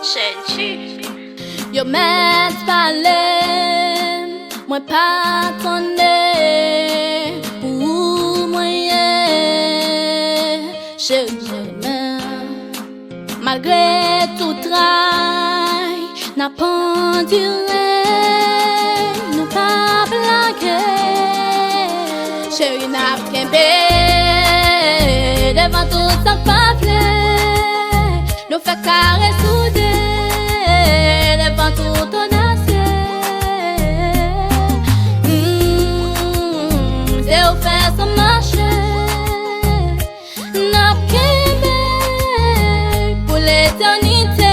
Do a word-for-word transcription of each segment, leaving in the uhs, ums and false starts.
Yo mèt pale, mwen pa tande, pou ou mwen ye. Cheri, mwen renmen. Malgre tout tray, n ap andire, nou p ap lage. Cheri, n ap kenbe devan tout sa k pa vle. Nou fè kare soude devan tout odasye. Mm, se ou fè sa mache. N ap kenbe pou letènite.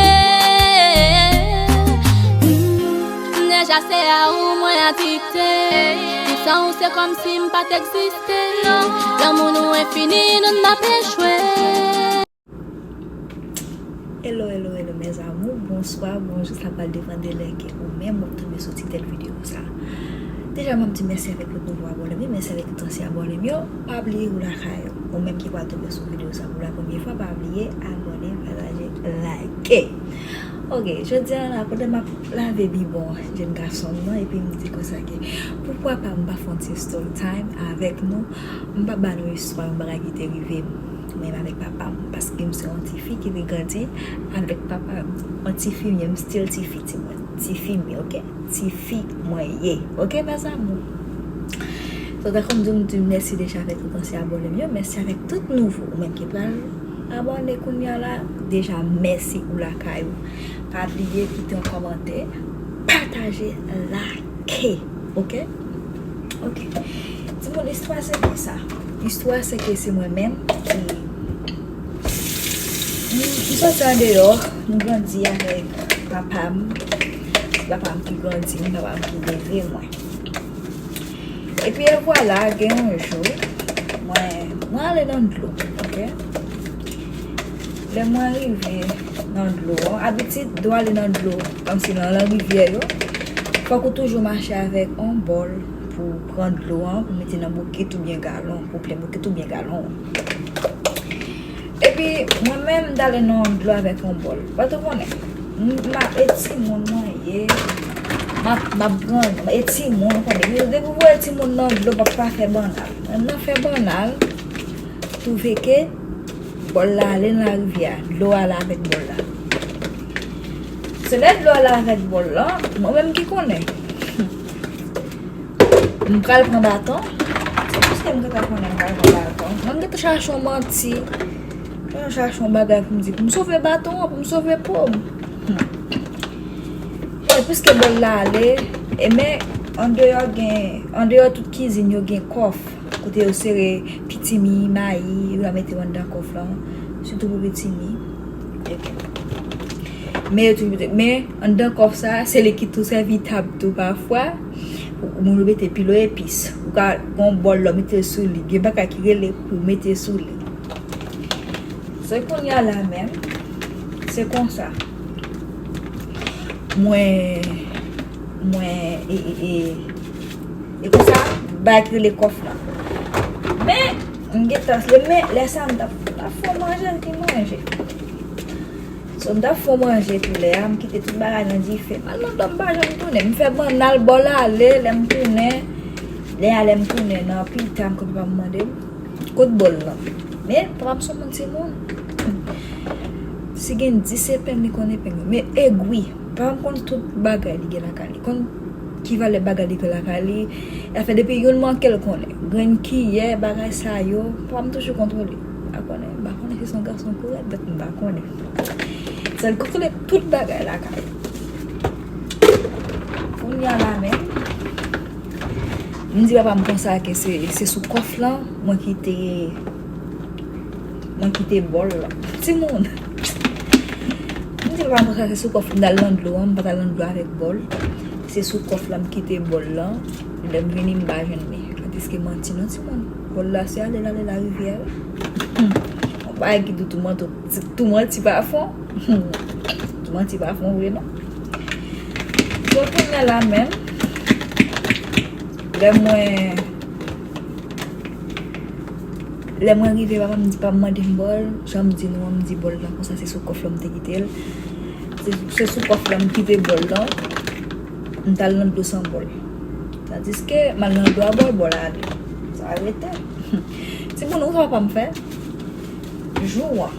Mm, deja se a ou mwen adikte. San ou se kòmsi m pa t egziste. Non, lanmou nou enfini, nou n ap echwe. Hello, hello, hello, mes amours, bonswa, bonjou, sa pral depann de lè ke ou menm w ap tonbe sou ti tèt videyo sa. Deja, m ap di mèsi avèk tout nouvo abòne m yo, mèsi avèk tout ansyen abòne m yo. Pa bliye ou lakay ou, ou menm ki pral tonbe sou videyo sa pou la premye fwa, pa bliye abòne, pataje, like. Ok, jodi a la, pandan m ap lave bibwon jèn gason m nan, epi m di konsa ke, poukwa pa m pa fè yon ti story time avèk nou, m pa ba nou istwa yon bagay ki te rive m, menm avèk papa m, paske m se yon ti fi ki te grandi avèk papa m. Yon ti fi m ye, m still ti fi, ti mwen, ti fi m ye, ok? Ti fi mwen ye, ok, mes amours? So, tankou m di, m di mèsi deja avèk tout ansyen abòne m yo, mèsi avèk tout nouvo, ou menm ki pral abòne kounye a la, deja mèsi ou lakay ou. Pa bliye kite yon kòmantè, pataje, like, ok? Ok. Timoun, istwa se ki sa? Istwa se ke se mwen menm ki, m, m soti andeyò, m grandi avèk papa m. Se papa m ki grandi m, papa m ki leve mwen. Epi e vwala, gen yon jou, mwen, mwen ale nan dlo, ok? Lè mwen rive nan dlo an, abitid, lè w ale nan dlo, kòmsi nan, nan rivyè yo, fòk ou toujou mache avèk yon bòl pou pran dlo an, pou mete nan bokit oubyen galon, pou plen bokit oubyen galon an. Epi, mwen menm, m t ale nan dlo avèk yon bòl. Paske w konnen, m, m ap, e timoun mwen ye, m ap, m ap gran, e timoun, ou konnen. Depi w voye timoun nan dlo, w ap pa fè bannal. Mwen, m nan fè bannal, twouve ke bòl la ale nan larivyè a, dlo a ale avèk bòl la. Se lè dlo a ale avèk bòl la, mwen menm ki konnen. M pral pran baton. Se piske m gentan konnen m pral pran baton. Mwen gentan chache yon manti. Mwen chache yon bagay pou m di, pou m sove baton an, pou m sove po m. Hmm. Bon, piske bòl la ale, e men, andeyò gen, andeyò tout kizin yo gen kòf. Kote yo sere pitimi, mayi, yo mete yo anndan kòf lan. Sitou pou pitimi. Men yo toujou mete, men anndan kòf sa, se li ki tou sèvi tab tou pafwa. Ou, ou mete pilo epis. Ou ka gon bòl lò mete sou li. Gen bagay ki rele pou mete sou li. Se kounye a la menm, se konsa. Mwen, mwen, e, e, e, e konsa, bagay ki rele kòf lan. Men, m gentan, men, lè sa a, m t ap, m t ap fè manje, m te manje. So, m t ap fè manje tou lè a, m kite tout bagay nan dife. M al nan dlo, m pa janm tounen. M fè bannal, bòl la ale, lè m tounen, lè a lè m tounen nan pita, m kote papa m mande m, kot bòl lan? Men, papa m se yon moun timoun. Si gen dis epenn, li konn epenn yo. Men egwi, papa m konn tout bagay li gen lakay li. Konn ki valè bagay li gen lakay li. Afè depi youn manke l konnen. Grenn kiyè, bagay sa yo, papa m toujou kontwole. M pa konnen, m pa konnen si se yon gason kourèt, donk m pa konnen. Sa l kontwole tout bagay lakay. Kounye a la menm, m di papa m konsa ke se, se sou kòf lan, mwen kite, mwen kite bòl lan. Timoun! M di papa m konsa se sou kòf lan, m t al nan dlo an, m pa t al nan dlo avèk bòl. Se sou kòf lan m kite bòl lan. Lè m vini, m pa jwenn li. Tandiske manti non, timoun. Bòl la se ale l ale larivyè. Yon bagay ki di tou manti, tou manti pa fon. Tou manti pa fon vre non. So, kounye a la menm, lè mwen, lè mwen rive, papa m di, pa mande m bòl, jan m di nou an, m di bòl lan konsa, se sou kòf lan m te kite l. Se sou kòf la m kite bòl lan. M t al nan dlo san bòl. Tandiske m al nan dlo a bòl, bòl ale. Sa rete. Timoun, ou sa papa m fè? Jou an.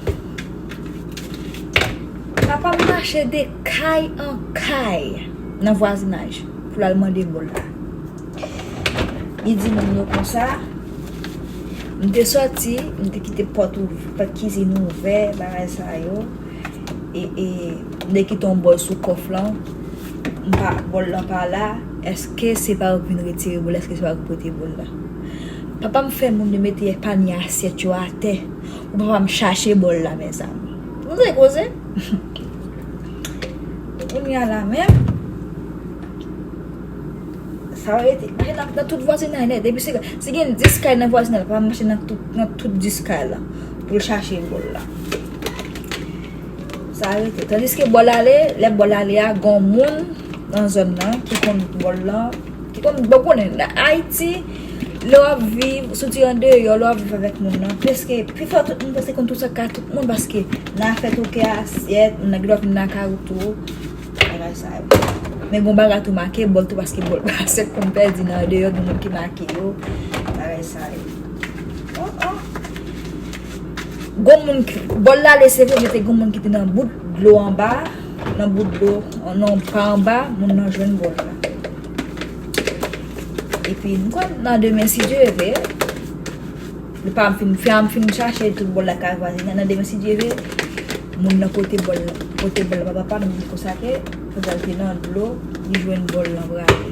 Papa m mache de kay an kay nan vwazinaj pou l al mande bòl la. Li di moun yo konsa, m te sòti, m te kite pòt ouvè, pòt kizin ouvè, bagay sa yo. E, e, m te kite yon bòl sou kòf lan, m pa, bòl lan pa la, èske se pa yo k vin retire bòl la, èske se pa yo k pote bòl la? Papa m fè moun yo mete panye asyèt yo atè, pou papa m chache bòl la, mezanmi. Nou te koze? Kounye a la menm, sa rete. Mache nan, nan tout vwazinay nèt. Depi se, si gen dis kay nan vwazinay la, papa m mache nan tout, nan tout dis kay la pou l chache bòl la. Sa rete. Tandiske bòl ale, lè bòl ale a, gon moun nan zòn nan ki konn bòl lan, ki konn, bon, konnen, nan Ayiti, lè w ap viv, si w te andeyò, lè w ap viv avèk moun nan, prèske, pifò tout moun prèske konn tout sa k ka tout moun, paske nan afè touke asyèt, moun nan gen dwa vin lakay ou tou, bagay sa yo. Men gon bagay tou make, bòl tou, paske bòl, asyèt konn pèdi nan andeyò, gen moun ki make yo, bagay sa yo. Oh, oh. Gon moun ki, bòl la ale, se vre, men te gon moun ki te nan bout dlo anba, nan bout dlo, nan pa anba, moun nan jwenn bòl la. Epi, m kwè nan demen, si Dye vle, le pa m fin, fè m fin chache tout bòl la kay vwazen an, nan demen, si Dye vle, moun nan pote bòl la, pote bòl la ba papa m, li di konsa ke, pandan l te nan dlo, li jwenn bòl lan prale.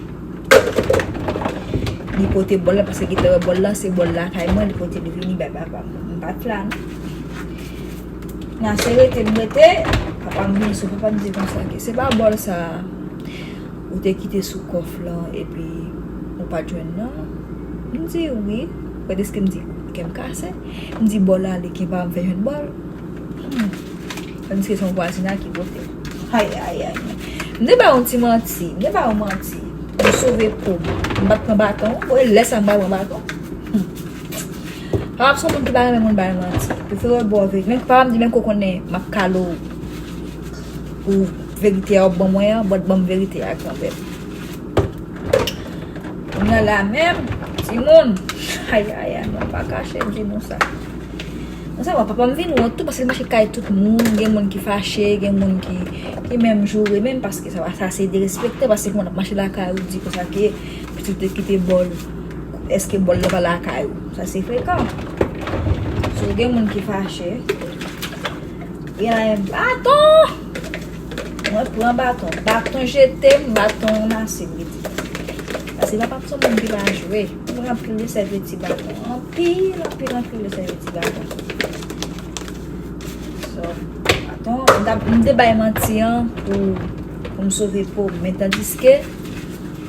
Li pote bòl la, paske li te wè bòl la, se bòl lakay mwen, li pote li vini bay papa m. M pa t la, non. Nan se rete m rete, papa m vini sou papa m di konsa ke se pa bòl sa a ou te kite sou kòf lan epi ou pa t jwenn nan? M di wi, prèske m di kè m kase. M di bòl la ale ke pa m fè jwenn bòl. Hmm. Tandiske se yon vwazinay ki pote. Ay, ay, ay. M te ba yon ti manti, m te ba yon manti. M sove po m. M pa t pran baton. Bon, e lè sa m pa pran baton. Hmm. Papa m se yon moun ki pa renmen moun bay manti. Prefere w ba w verite. Menm papa m di, menm ke w konnen m ap kale w pou verite a w ban mwen an, ban, ban m verite a, granpè. Kounye a la menm, timoun. Ay, ay, ay, mwen pa kache di nou sa. Mwen sa, papa m vin wont tou, paske l mache kay tout moun, gen moun ki fache, gen moun ki, ki menm joure menm, paske sa, sa se derespekte, paske moun ap mache lakay ou di konsa ke pitit ou te kite bòl, èske bòl la pa lakay ou? Sa se frekan. So, gen moun ki fache. Gen la menm baton! Mwen pran baton. Baton jete m, baton ranmase m, li di. Paske papa m se yon moun ki pa jwe. Mwen anpil de sèveti baton. Anpil, anpil, anpil de sèveti baton. So, baton, m t ap, m te bay manti an pou, pou m sove po m. Men tandiske,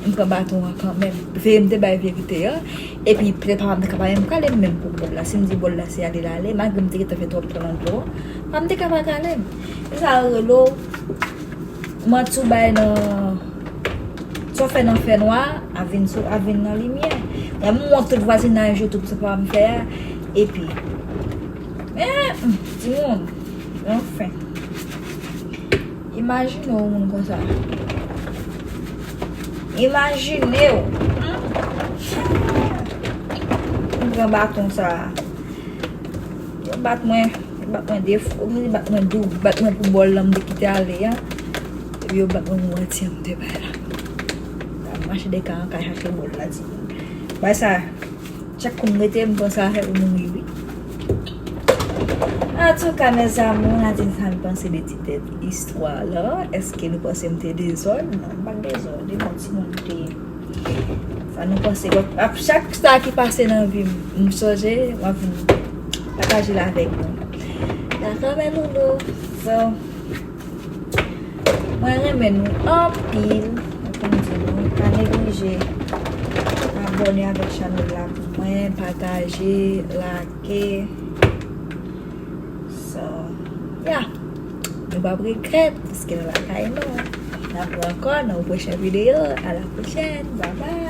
m pran baton an kanmenm. Veye m te bay verite an. Epi, petèt papa m te ka pa menm kale m menm pou bòl la. Si m di bòl la se ale l ale, malgre m te gentan fè twòp tan nan dlo, papa m te ka pa kale m. Se sa yo rele w, manti w bay nan, sa w fè nan fènwa, a vin sou, a vin nan limyè. Lè m wont tout vwazinaj yo, tout sa papa m fè a, epi, men, hmm, timoun, anfen. Imajine w moun konsa. Imajine w. Hmm. M pran baton sa a. Yo bat mwen, yo bat mwen de fwa, yo bat mwen doub, bat mwen pou bòl lan m te kite ale a. Epi yo bat mwen pou manti an m te bay la. M ap mache de kay an kay chache bòl la, timoun. Bay sa, chak kou m rete, m panse a fè pou mouri, wi. Antouka, mes amours, nou a di sa nou panse de ti tèt istwa la. Èske nou panse m te dezòd? Non, m pa t dezòd. E bon, timoun, m te Sa nou panse. Bon, ap chak sa ki pase nan vi m, m sonje, m ap vin pataje l avèk nou. Dakò, mes loulous? So, mwen renmen nou anpil. Mwen konn di nou, pa neglije abòne avèk chanèl la pou mwen, pataje, like. So, yeah. Nou p ap regrèt, paske nou lakay nou. N ap wè ankò nan yon pwochen videyo. A la pwochèn. Bye bye.